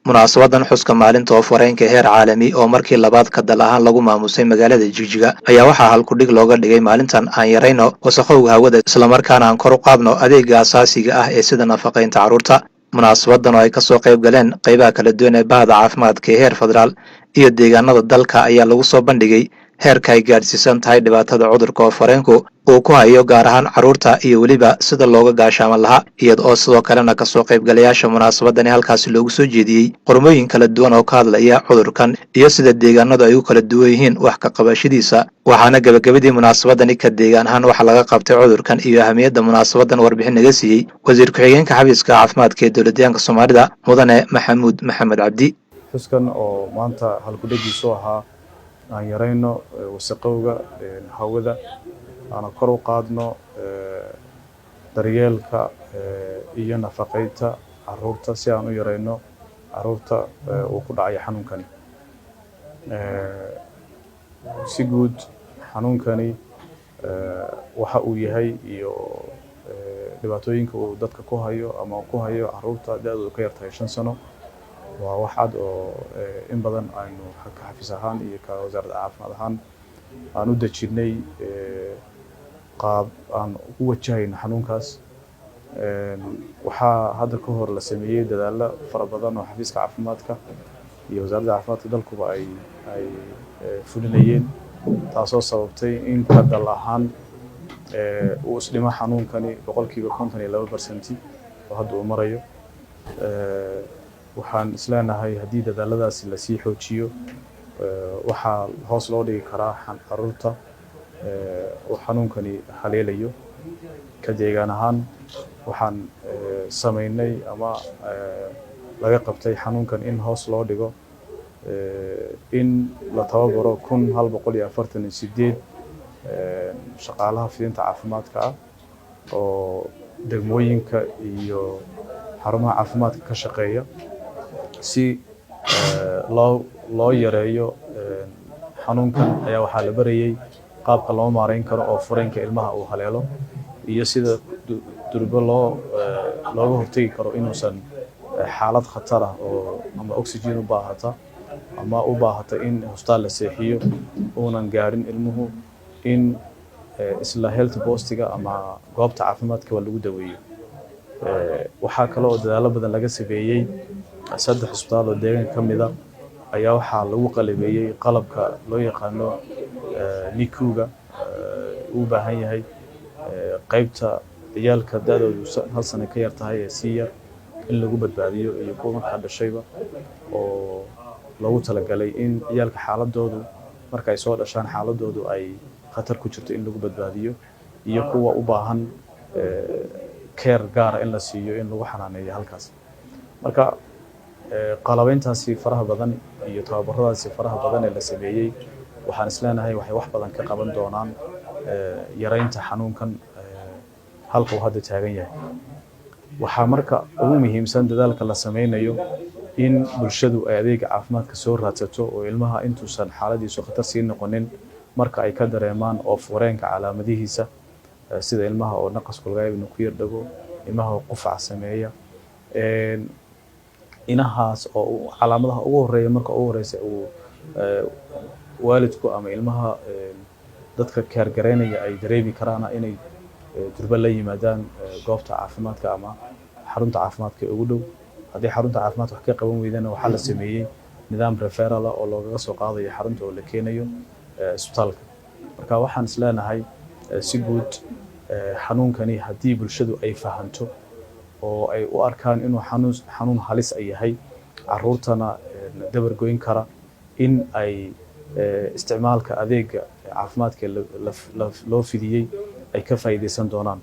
Munaasabadan xuska maalinta oof-wareenka heer caalami oo markii labaad ka dal ahaan lagu maamusay magaalada Jigjiga ayaa waxaa halkudhig looga dhigay maalintan "Aan yarayno wasakhowga hawada, islamarkaana aan kor u qaadno adeega asaasiga ah ee sida nafaqaynta carruurta." Munaasabadan oo ay kasoo qayb galeen qaybaha kala duwan ee bahda caafimaadka ee heer federaal iyo deegaanada dalka ayaa lagu soo bandhigay heerka ay gaadhsiisan tahay dhibaatada cudurka oof-wareenku uu ku hayo, gaar ahaan carruurta, iyo weliba sida looga gaashaaman lahaa, iyada oo sidoo kalena kasoo qaybgalayaasha munaasabadani halkaasi loogu soo jeediyey qormooyin kala duwan oo ka hadlaya cudurkan iyo sida deegaanadu ay u kala duwan yihiin wax ka qabashadiisa. Waxaana gebagabadii munaasabadani ka deegaan ahaan waxa laga qabtay cudurkan iyo ahamiyadda munaasabadan warbixin naga siiyey wasiir ku-xigeenka xafiiska caafimaadka ee dowladdeegaanka Soomaalida, Mudane Maxamuud Maxamed Cabdi. Xuskan oo maanta halkudhegiisu ahaa "Aan yarayno wasaqowga hawada, aana kor u qaadno daryeelka iyo nafaqeynta caruurta si aan u yarayno caruurta uu ku dhacayo xanuunkani." Si guud, xanuunkani waxa uu yahay iyo dhibaatooyinka uu dadka ku hayo ama ku hayo caruurta da-doodu ka yartahay 5 sano waa wax cad oo in badan aynu ka xafiis ahaan iyo ka wasaaradda caafimaad ahaan aan u dejinnay qaab aan ugu wajahayno xanuunkaas. Waxaa hadda ka hor la sameeyey dadaallo fara badan oo xafiiska caafimaadka iyo wasaaradda caafimaadka dalkuba ay fulinayeen, taasoo sababtay in ka dal ahaan uu isdhimo xanuunkani 52% oo hadda uu marayo. Waxaan isleenahay haddii dadaaladaasi lasii xoojiyo, waxaa hoos loo dhigi karaa caruurta uu xanuunkani haleelayo. Ka deegaan ahaan, waxaan samaynay ama laga qabtay xanuunkan in hoos loo dhigo in la tababaro 1148 shaqaalaha fidinta caafimaadka ah oo degmooyinka iyo xarumaha caafimaadka ka shaqeeya, si loo yareeyo xanuunkan. Ayaa waxaa la barayay qaabka loo maareyn karo oof-wareenka ilmaha uu haleelo iyo sida durbo looga hortegi karo inuusan xaalad khatar ah oo ama oxygen u baahata ama u baahata in hosbitaal la seexiyo uunan gaarin ilmuhu, in isla health postiga ama goobta caafimaadka waa lagu daweeyo. Waxaa kale oo dadaallo badan laga sameeyey saddex cusbitaal oo deegaanka ka mida ayaa waxaa lagu qalabeeyey qalabka loo yaqaano NICU-ga uu baahan yahay qaybta ciyaalka da-doodu hal sano ka yar tahay ee sii yar in lagu badbaadiyo iyo kuwa markaa dhashayba, oo loogu talagalay in ciyaalka xaaladoodu marka ay soo dhashaan xaaladoodu ay khatar ku jirto in lagu badbaadiyo, iyo kuwa u baahan care gaara in la siiyo in lagu xanaaneeyo halkaas. Marka qalabeyntaasi faraha badan iyo tababaradaasi faraha badan ee la sameeyey, waxaan isleenahay waxay wax badan ka qaban doonaan yareynta xanuunkan halka uu hadda taagan yahay. Waxaa marka ugu muhiimsan dadaalka la sameynayo in bulshadu ay adeega caafimaadka soo raadsato oo ilmaha intuusan xaaladiisu khatar sii noqonin, marka ay ka dareemaan oof wareenka calaamadihiisa, sida ilmaha oo naqasku laga yaabo inuu ku yar dhago, ilmaha oo qufac sameeya, inahaas oo calaamadaha ugu horeeya marka ugu horeysa uu waalidku ama ilmaha dadka care gareynaya ay dareemi karaana, inay durba la yimaadaan goobta caafimaadka ama xarunta caafimaadka ee ugu dhow. Haddii xarunta caafimaadka wax ka qaban weydana, waxaa la sameeyey nidaam referral ah oo loogaga soo qaadayo xarunta oo la keenayo isbitaalka. Marka waxaan is leenahay si guud, xanuunkani haddii bulshadu ay fahanto oo ay u arkaan inuu xanuun halis a yahay, caruurtana dabar goyn kara, in ay isticmaalka adeega caafimaadka loo fidiyey ay ka faa'iidaysan doonaan.